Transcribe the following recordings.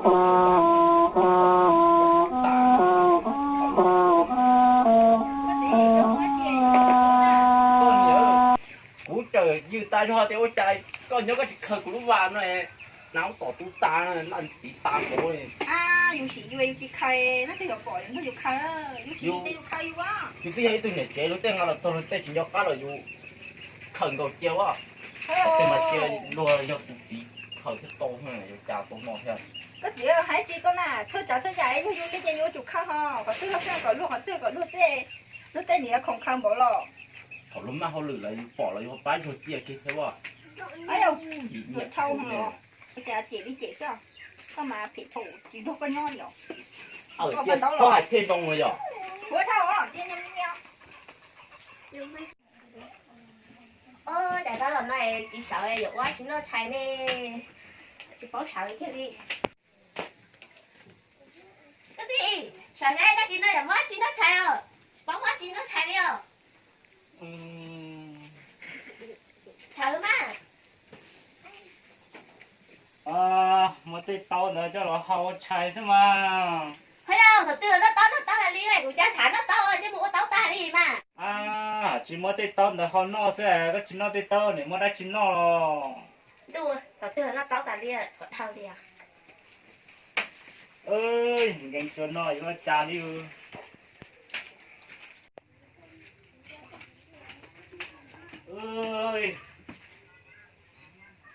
Kuv txawm yws tas zog tias ua cas koj nyob koj tsis khaws kuv lub vas no, hnav tom tu tas, laj txiv tas kuv. Yus sim yus yus tsis khaws, leej twg yuav pom yus nrog yus khaws, yus sim yus ces yus khaws yus as. Yus twb yog ib tug niam tsev, luag tej nqa los txog luag tej tsis nco qab los yus khaws nkaus cia as. Tus mas cia luag yog tus txiv khaws thiab tau, yuav cas tau no thiab. Koj txiv hais tsis koj na, txhua tsav txhua yam yog yus li ces yus yuav tsum khaws ho, qhov twg luag xeeb kom luag, qhov twg kom luag xeeb, luag tej niam khoom khaws npaum los. Thaum luag maj hauj lwm lawm yus pom los yus pab luag cia kiag thiab as. Yuav dhau los, cas cem li cem xwb, koj mas phem thaum tsis nrog koj nyob li os. Txhob hais thiaj zoo los yog. Ua dhau os, cia nyias me nyias. Ua cas koj los no tsis sawv yuav ua tsis noj tshais ne, tsis paub sawv kiag li. Koj txiv, sawv na, tag kis no yuav muab tsis noj tshais os, tsis paub muab tsis noj tshais li os. Sawv mas. Muab tej taub ntawd coj los hau tshais xwb mas. Ho yog thaum twg los noj taub noj taub tas li, kuv cas xav noj taub, ntsej muag ua taub tag li mas. Tsis muab tej taub ntawd hau noj xwb, koj tsis noj tej taub nws muab dab tsi noj los? Ntuj, thaum twg los noj taub tas li, kom dhau li os. Nkees tsuas no yuav ua cas li.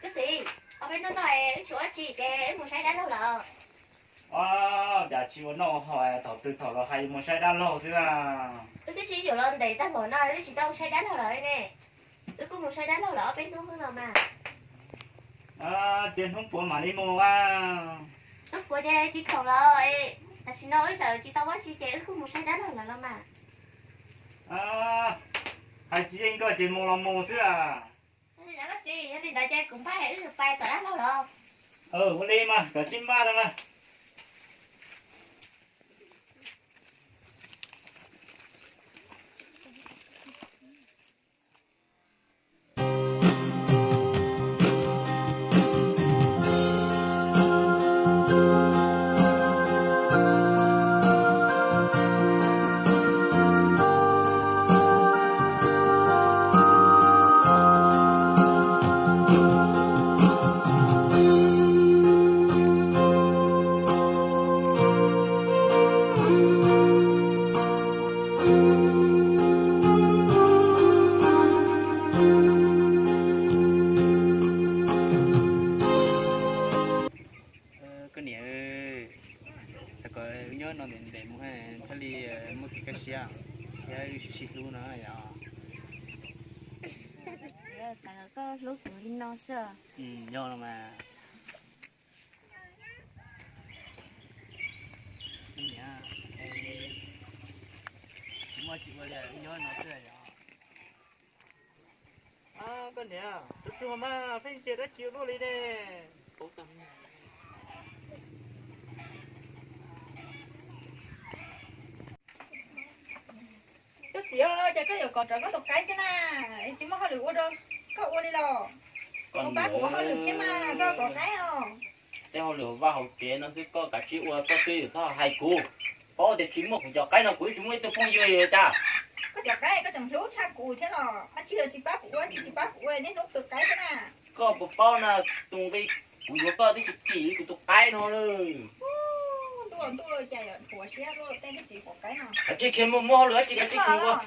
Koj txiv, ob peb hnub no wb tsis ua tsi ces wb mus saib dab laug lawm. Cas tsis ua noj ua haus, thaum twg thaum los hais mus saib dab laug xwb a. Wb twb sib yuav los ntev tag npaum no wb tsis tau mus saib dab laug lawm ne. Wb kuj mus saib dab laug lawm ob peb hnub no mas. Ces hnub puav mam li mus a. Hnub puav ces tsis khoom lawm, tam sim no wb tseem tsis tau ua tsi ces wb kuj mus saib dab laug lawm los mas. Hais tsis yeej koj ces mus los mus xwb a. Koj txiv, yog li ntawd ces kuv npaj wb pais tom dab laug los. Ua li mas koj tsis maj no mas. Koj niam, xav kom wb nyob no ntev ntev mus thiaj li muaj kev kaj siab thiab wb sib sib hlub no yom. Xav kom koj hlub kuv li no xwb. Yog no mas. Niam, tsis muaj tsis ua li, wb nyob no xwb yom. Koj niam, tus tug mas pheej tias dab tsi luaj li ne. Koj txiv, cas koj yuav kov rawv koj tus qaib xwb na? Tsis muaj hauj lwm ua rau koj ua li los? Koj pab kuv ua hauj lwm thiab mas koj kov qaib os. Tej hauj lwm vaj hauv tsev no xwb koj kav tsij ua, koj twb yuav txhob hais kuv. Paub tias tsis muaj kuv cov qaib no kuv yeej tsis muaj ib tug phooj ywg li cas. Koj cov qaib koj tseem hlub tshaj kuv thiab los? Dab tsi los tsis pab kuv ua, tsis tsis pab kuv ua, niaj hnub hlub qaib xwb na. Koj puas paub na, tus nqi kuv yuav koj twb tsis kim li kuv tus qaib no lawm. Ntuj, ntuj, cas yuav dhuav siab luaj tej txiv huam qaib no. Kav tsij khiav mus, muaj hauj lwm dab tsi kav tsij khiav mus.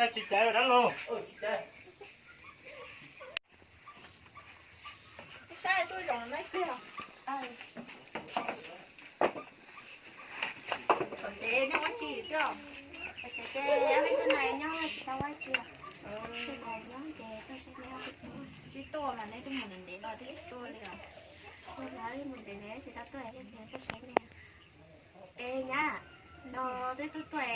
Tsis caiv dab laug. Saib tuaj zoo na kiag. Tom tsev nej ua tsi xwb? Tom tsev ces ob peb hnub no nyob tsis tau ua tsi. Nyob ces tuaj saib nej. Twb tuaj mas nej twb mus ntev ntev los twb tsis tuaj li os. Tuaj mas wb mus ntev ntev tsis tau tuaj, tuaj saib nej. Es nyab, no twb tuaj tuaj,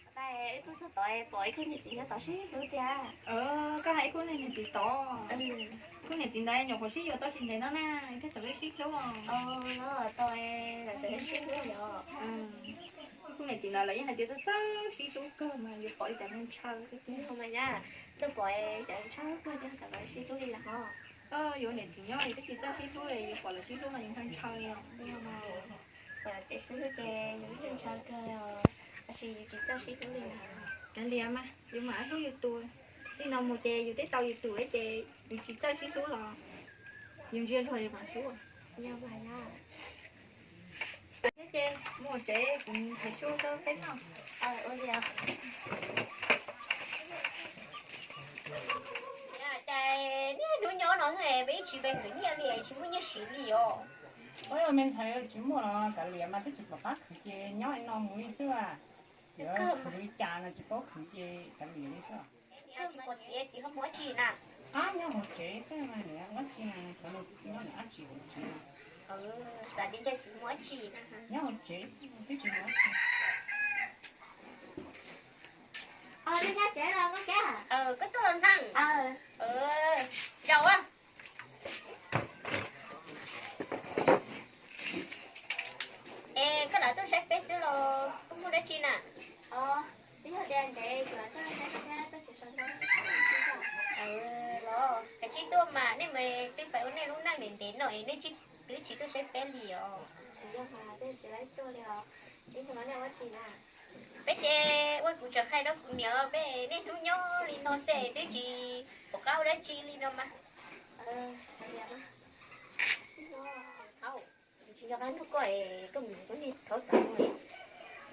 wb tuaj txog tod pom ib khub niam txiv nyob tod sib hlub tiag. Koj hais ib khub niam txiv tod. Khub niam txiv ntawd nyuam qhuav sib yuav tau tsis ntev no na, thiaj tseem sib hlub. Tau, tseem sib hlub yom. Kuv niam txiv no lawv yeej hais tias txawj txawj sib hlub kawg mas yuav pom li cas ntshaw. Mas nyab, twb pom cov ntshaw kawg thiab xav kom sib hlub li lawm hos. Yuav niam txiv nyob twb tsis txawj sib hlub, yuav pom lawv sib hlub no yus ntshaw ntshaw li os. Pom lawv tsev sib hlub ces yus ntshaw kawg, tab sis yus tsis txawj sib hlub li lawm. Kav liam mas, yus mam hlub yus tus. Txij no mus ces yus twb tau yus tus ces yus tsis txawj sib hlub los yus ntsia luag yus mam hlub. Yog mas nyab. Ces mus tsev kuv hais tsuag rau peb noj. Ua li. Cas niaj hnub nyob no peb tsis pe khwv nyiaj li, tsis muaj nyiaj siv li os. Me ntxhais tsis muaj los kav liam mas twb tsis pom qab khwv ces nyob no mus li xwb. Yuav khwv li cas no tsis paub khwv ces kav liam li xwb. Tsis pom txiv, txiv ho mus dab tsi na? Ab, nyob hauv tsev xwb mas nws ua dab tsi na, xyov nws nyob nws dab tsi hauv tsev. Xav tias ntshe txiv mus dab tsi na. Nyob hauv tsev twb tsis mus dab tsi. Koj tuaj los ntxhais. Zaum a. Es koj lam tuaj saib peb xwb los koj muaj dab tsi na? Twb yog tias ntev kuv lam tuaj saib koj thiab, koj tseem sawv ntxov tsis tuaj. Los kav tsij tuaj mas, nej mas twb pais ua nej lub neej ntev ntev no es nej twb tsis tuaj saib peb li os. Yog mas, twb tsis laib tuaj li os. Ib hnub no nej ua dab tsi na? Peb ces ua, kuv tseem hais rau kuv niam, peb niaj hnub nyob li no xwb twb tsis pom qab ua dab tsi li no mas. Tsis nco qab hlub koj, koj mus koj niag thaub tod,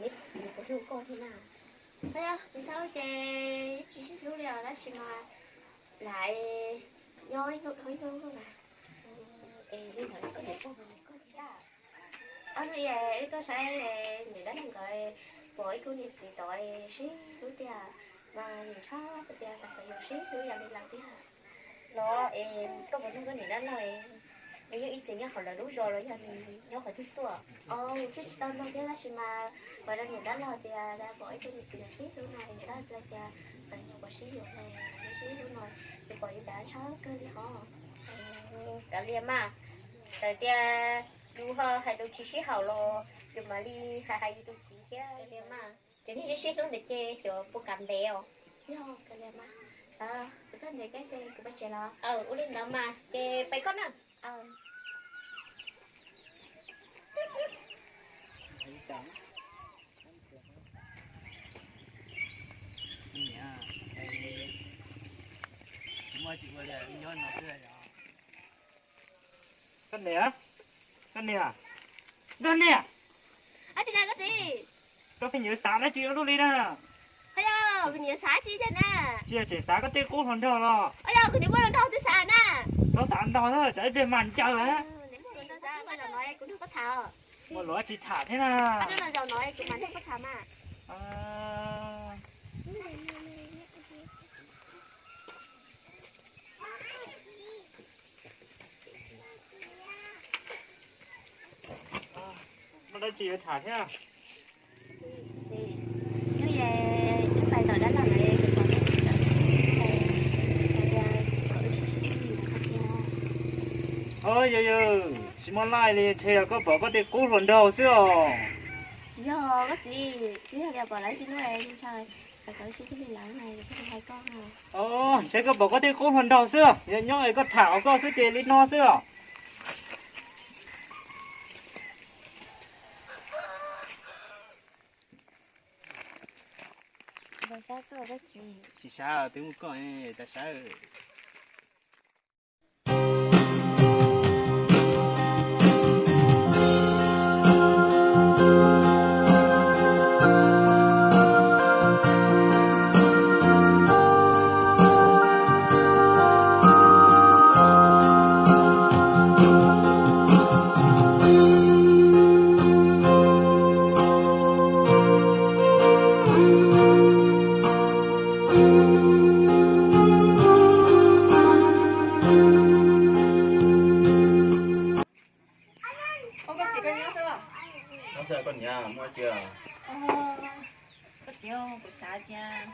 neb puas hlub koj thiab na? Thaub ces tsis sib hlub li os, tab sis mas lam nyob ib hnub dhau ib hnub mas. Es li ntawd koj niam pog koj thiab? Ob hnub wb tuaj saib niam dab laug nkawd, pom ib khub niam txiv tod sib hlub tiag, mas niam txhawj tias xav kom yus sib hlub yam li lawv tiag. Los es koj puas nug koj niam dab laug, nws yog ib txwm nyob hauv lawv lub zos los yog nws nyob qhov twg tuaj? Kuv tsis tau nug thiab, tab sis mas pom niam dab laug tias pom ib khub niam txiv sib hlub no, niam dab laug tias lawv nyuam qhuav sib yuav, sib hlub no, yus pom yus cas ntshaw kawg li hos. Kav liam mas, txawm tias yus ho hais lus tsis sib haum los yus mam li hais hais yus tus txiv thiab li mas. Ces nej sib hlub ntawd ces xyov puas kam ntev os. Yog, kav liam mas, kuv tuaj ntev thiab ces kuv pais tsev los? Ua li ntawd mas ces pais koj na. Koj niam, koj niam, koj niam. Dab tsi na koj txiv? Koj pheej yuav xav dab tsi ua luaj li na? Ho yog kuv niam xav tsi tiag na? Tsis yog tseem xav koj tej qub hluas nraug los? Ho yog kuv niam muaj hluas nraug twb xav na. Txhob xav ntau, tsam ib pliag mas ncaws na. Muaj hluas nraug xav mas zaum no kuv nrog koj tham. Muaj hluas tsis tham thiab na. Zaum no kuv mam nrog koj tham mas. Muaj dab tsi yuav tham thiab? Hnub es wb pais tom dab laug lawv, kuv pom koj txiv tawm sib hlub, xav tias kom wb sib sib hlub mus qhov twg. Yog yog, tsis muaj laj li, ntshe yog koj pom koj tej qub hluas nraug xwb os. Tsis yog koj txiv, twb yog tias pom lawv sib hlub ntshaw, xav kom wb sib hlub li lawv, kuv thiaj li hais koj. Ntshe koj pom koj tej qub hluas nraug xwb, yog nyob es koj tham hauv koj xwb ces li no xwb os. Tsis sab, twb muaj koj tas sab. Koj txiv, koj niam, muaj dab tsi? Koj txiv, kuv xav tias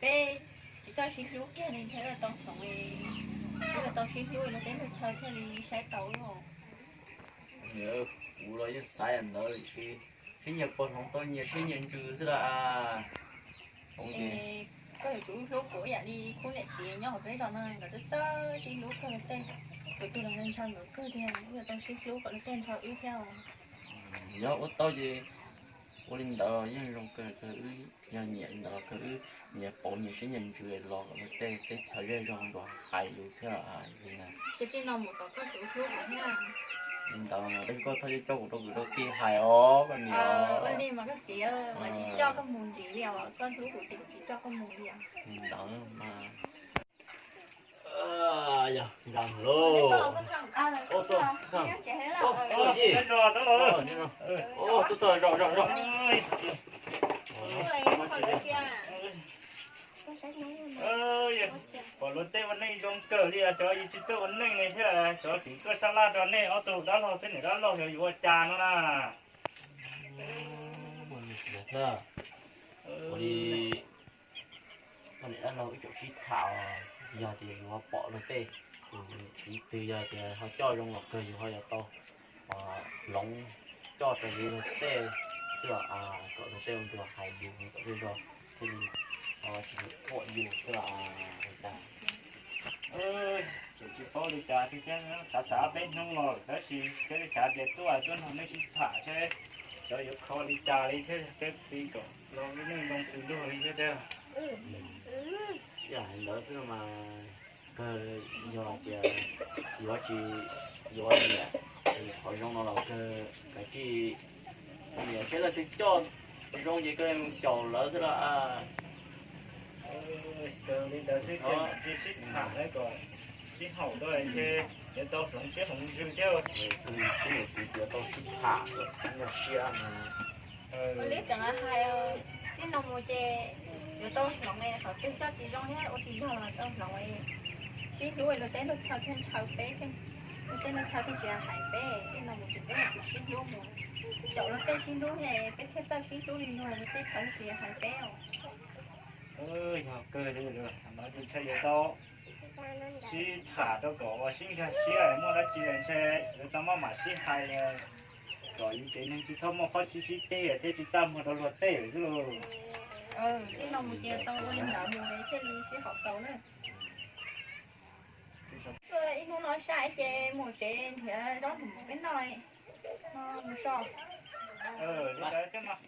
peb tsis txawj sib hlub kiag li, ntshe wb tau hloov, wb tau sib hlub no peb lub chaw thiaj li saib tau wb. Kuv los yeej xav ntawd tiam sis Sib nyiam pog hloov tau nyias siab nyias ntsws xwb las. Koj yuav tsum hlub kuv ib yam li khub niam txiv nyob hauv peb zos no, nkawd txawj txawj sib hlub kawg luag tej. Kuv tus los ntshaw nkawd kawg tiag, wb yuav tau sib hlub kom luag tej ntshaw wb thiab. Yog ua tau ces ua li ntawd yeej zoo kawg, kawg wb yog nyiam li ntawd los kawg wb nyias pauv nyias siab nyias ntsws los kom luag tej teb chaws zej zog ntuas hais yus thiab li na. Ces txij no mus kom koj tsum hlub kuv thiab. Li ntawd tab sis koj txhob coj kuv rau kwv rau tij hais os koj niam. Ua li mas koj txiv, mas tsis coj koj mus ntxiv li os, koj hlub kuv ces kuv tsis coj koj mus li os. Li ntawd mas. Yog, zoo lauj. Tub txog, tub txog, zom zom zom. Pom luag tej ua neej zoo kawg li os, xyov yus tsis txawj ua neej ne thiab, xyov tseem tuaj sab laj rau nej ob tug dab laug, tej niam dab laug xyov yuav ua cas no na. Ua li, koj niam dab laug wb tseem sib tham, yog tias yuav pom luag tej, tus ib tug yog tias ho coj zoo los kawg yus ho yuav tau hloov coj rau luag tej xwb, kom luag tej ua ntsuag hais yus kom zej zog thiaj li tsis thuam yus xwb. Tseem tsis paub li cas thiab, xav xav peb hnub los tab sis thiaj li xav tias tuaj tuaj nrog nej sib tham seb xyov yuav kho li cas li thiab, tej li kom los lub neej zoo xws luag li thiab tiag. Yam li ntawd xwb mas, kawg yog tias yuav tsis yuav niam, qhov zoo no los kawg kav tsij niam seb leej twg coj zoo ces kawg mus xyaum lawv xwb las. Kawg li ntawd xwb, sib tham kom sib haum dua ntshe yuav tau hloov siab hloov ntsws thiab. Kawg sib niam txiv yuav tau sib tham kom sib nyuaj siab mas. Ua li tseem hais, txij no mus ces yuav tau hloov qhov twg coj tsis zoo thiab ua tsis yog los tau hloov. Sib hlub luag tej luag chaw thiaj ntshaw peb, luag tej luag chaw thiaj tsis hais peb. Txij no mus ces peb yuav tsum sib hlub mus, caum luag tej sib hlub thiaj peb thiaj txawj sib hlub li luag, luag tej chaw thiaj tsis hais peb os. Yog kawg li lawm no ces ntshe yuav tau sib tham rau kom ua sib nkag siab, muaj dab tsi ntshe yuav tau maj mam sib hais kom yus tsev neeg tsis txhob muaj qhov sib sib ceg thiab tsis txaj muag rau luag tej lawm xwb lauj. Txij no mus ces tau ua li ntawd mus thiaj li sib haum tau na. Ib hnub no saib ces mus tsev nrhiav zaub nrog peb noj, mus so. Li ntawd xwb mas.